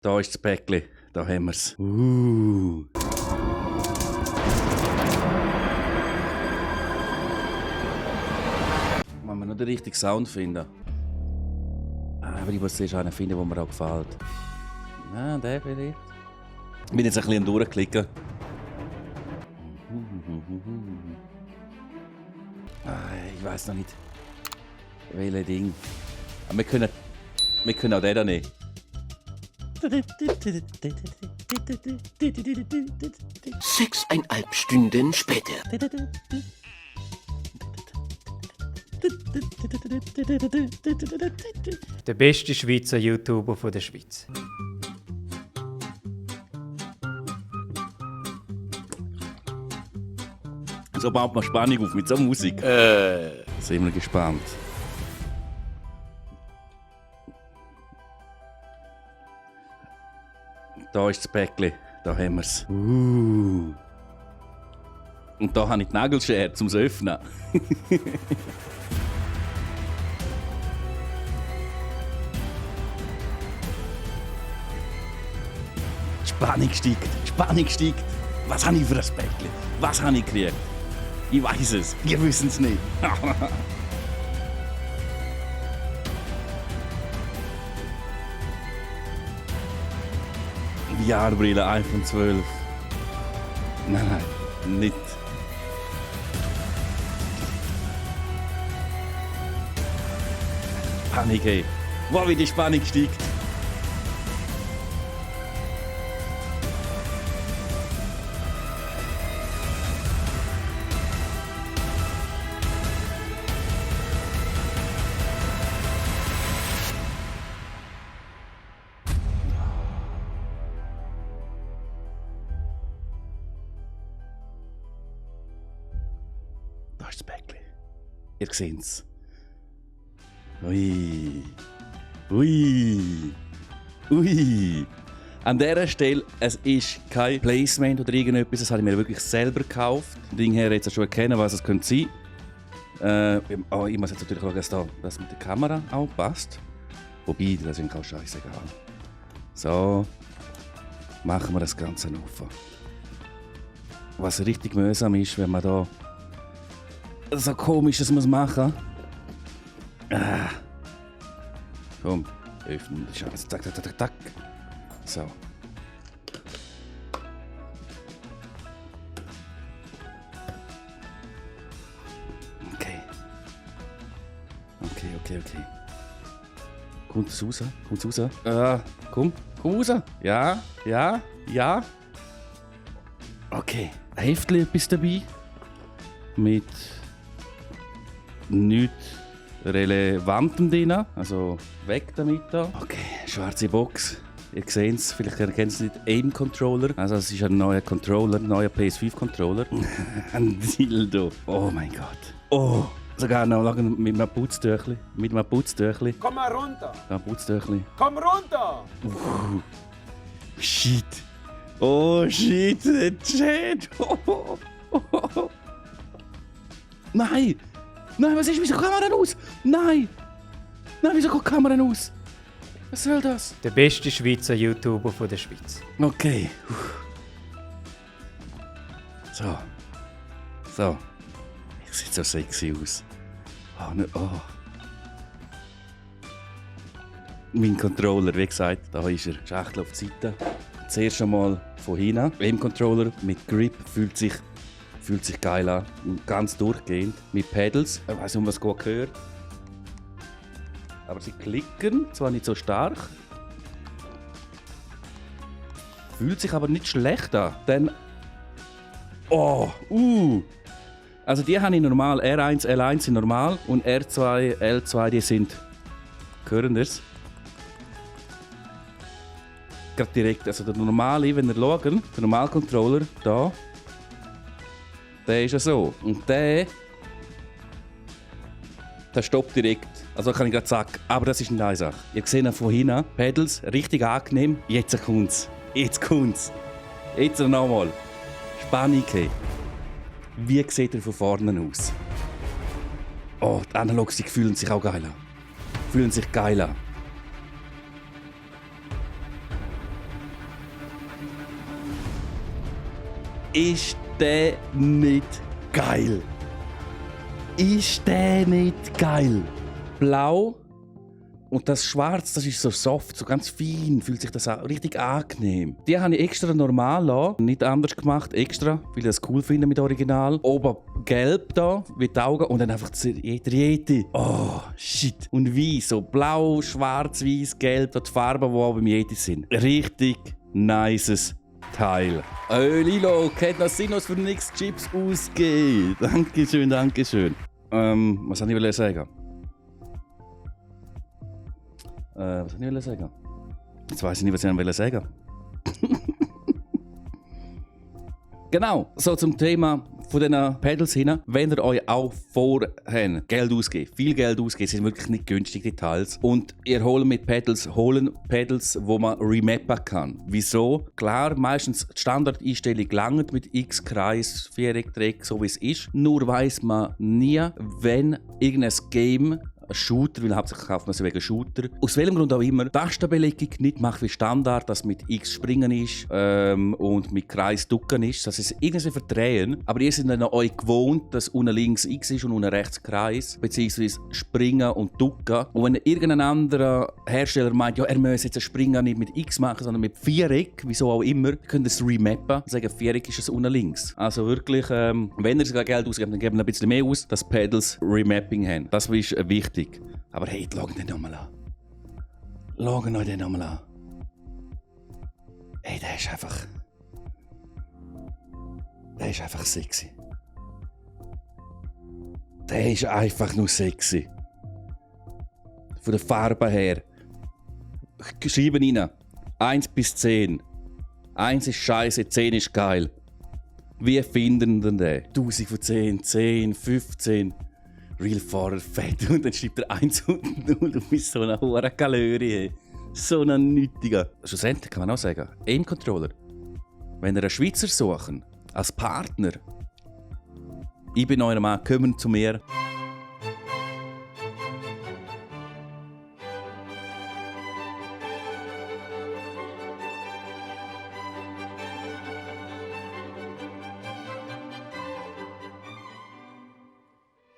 Da ist das Päckchen. Da haben wir es. Wenn wir noch den richtigen Sound finden. Aber ich muss zuerst einen finden, der mir auch gefällt. Ah, der vielleicht. Ich bin jetzt ein bisschen durchklicken. Ich weiß noch nicht, welches Ding. Aber wir können auch den da nehmen. 6,5 Stunden später. Der beste Schweizer YouTuber von der Schweiz. So baut man Spannung auf mit so Musik. Sind wir gespannt. Da ist das Päckchen. Da haben wir es. Und da habe ich die Nagelschere, um es zu öffnen. Die Spannung steigt. Die Spannung steigt. Was habe ich für ein Päckchen? Was habe ich gekriegt? Ich weiß es. Wir wissen es nicht. VR-Brille, iPhone 12. Nein, nicht. Panik, ey. Wow, wie die Spannung steigt. Da ist das Päckchen. Ihr seht es. Ui. Ui. Ui. An dieser Stelle, es ist kein Placement oder irgendetwas, das habe ich mir wirklich selber gekauft. Von Ding her jetzt schon erkennen, was es könnte sein. Ich muss jetzt natürlich schauen, dass das mit der Kamera auch passt. Wobei, das ist auch scheißegal. So. Machen wir das Ganze auf. Was richtig mühsam ist, wenn man da so komisches muss machen. Komm, öffnen die Chance. Zack, zack, zack, zack. So. Okay. Okay. Kommt es raus? Komm raus. Ja. Okay. Ein Heftchen etwas dabei. Mit nichts Relevantem drin. Also weg damit da. Okay, schwarze Box. Ihr seht es, vielleicht erkennt es nicht, Aim-Controller. Also es ist ein neuer Controller, ein neuer PS5-Controller. Ein Dildo. Oh mein Gott. Oh. Sogar noch mit einem Putztüchli. Komm mal runter! Da ein Putztüchli. Komm runter! Shit. Oh shit. Shit. Nein! Nein, was ist? Wieso kommt die Kamera aus? Nein! Nein, wieso kommt die Kamera aus? Was soll das? Der beste Schweizer YouTuber von der Schweiz. Okay. So. Ich sehe so sexy aus. Oh. Mein Controller, wie gesagt, da ist er. Schachtel auf die Seite. Zuerst einmal von hinten. Aim-Controller mit Grip fühlt sich geil an. Und ganz durchgehend. Mit Pedals. Ich weiß nicht, um was es gehört. Aber sie klicken, zwar nicht so stark. Fühlt sich aber nicht schlecht an. Dann. Also die habe ich normal. R1, L1 sind normal. Und R2, L2 die sind. Hören das? Gerade direkt. Also der normale, wenn ihr schaut, der Normalcontroller, da. Der ist ja so. Und der stoppt direkt. Also kann ich gerade sagen. Aber das ist eine Sache. Ihr seht ihn von hinten. Pedals, richtig angenehm. Jetzt kommt's. Jetzt nochmal. Spannung. Wie sieht er von vorne aus? Oh, die Analogstik fühlen sich auch geil an. Ist der nicht geil? Ist der nicht geil? Blau und das Schwarz, das ist so soft, so ganz fein, fühlt sich das auch richtig angenehm. Die habe ich extra normal lassen, nicht anders gemacht, extra, weil ich das cool finde mit Original. Oben gelb da, wie die Augen und dann einfach der Yeti. Oh, shit. Und weiß, so blau, schwarz, weiß, gelb, die Farben, die auch beim Yeti sind. Richtig nices Teil. Lilo, kennt noch Sinn, was für nichts Chips ausgeht. Dankeschön, dankeschön. Was wollte ich sagen? Was wollte ich sagen? Jetzt weiss ich nicht, was ich sagen wollte. Genau, so zum Thema von diesen Pedals hin. Wenn ihr euch auch vorher Geld ausgebt, viel Geld ausgebt, sind wirklich nicht günstig die Teils. Und ihr holt Pedals, wo man remappen kann. Wieso? Klar, meistens die Standardeinstellung langt mit X-Kreis, Viereck, Dreieck, so wie es ist. Nur weiss man nie, wenn irgendein Game, ein Shooter, weil hauptsächlich kauft man sie wegen Shooter. Aus welchem Grund auch immer, Tastenbelegung nicht macht wie Standard, dass mit X springen ist und mit Kreis ducken ist, dass es irgendwie verdrehen. Aber ihr seid dann euch gewohnt, dass unten links X ist und unten rechts Kreis, beziehungsweise springen und ducken. Und wenn irgendein anderer Hersteller meint, ja, er müsse jetzt ein Springen nicht mit X machen, sondern mit Viereck, wieso auch immer, könnt ihr es remappen und sagen, Viereck ist es unten links. Also wirklich, wenn ihr sogar Geld ausgebt, dann gebt ihr ein bisschen mehr aus, dass Pedals Remapping haben. Das ist wichtig. Aber hey, schaut den nochmal an. Schaut euch den nochmal an. Hey, der ist einfach... Der ist einfach sexy. Der ist einfach nur sexy. Von der Farbe her. Schreiben rein. 1 bis 10. 1 ist scheiße, 10 ist geil. Wie finden denn den? 1000 von 10, 10, 15... Real-Fahrer fett und dann schreibt er 1 und 0. Du bist so eine hohe Kalorie. So ein Nütiger. Schlussendlich kann man auch sagen, Aim-Controller. Wenn ihr einen Schweizer suchen, als Partner, ich bin euer Mann, kommt zu mir.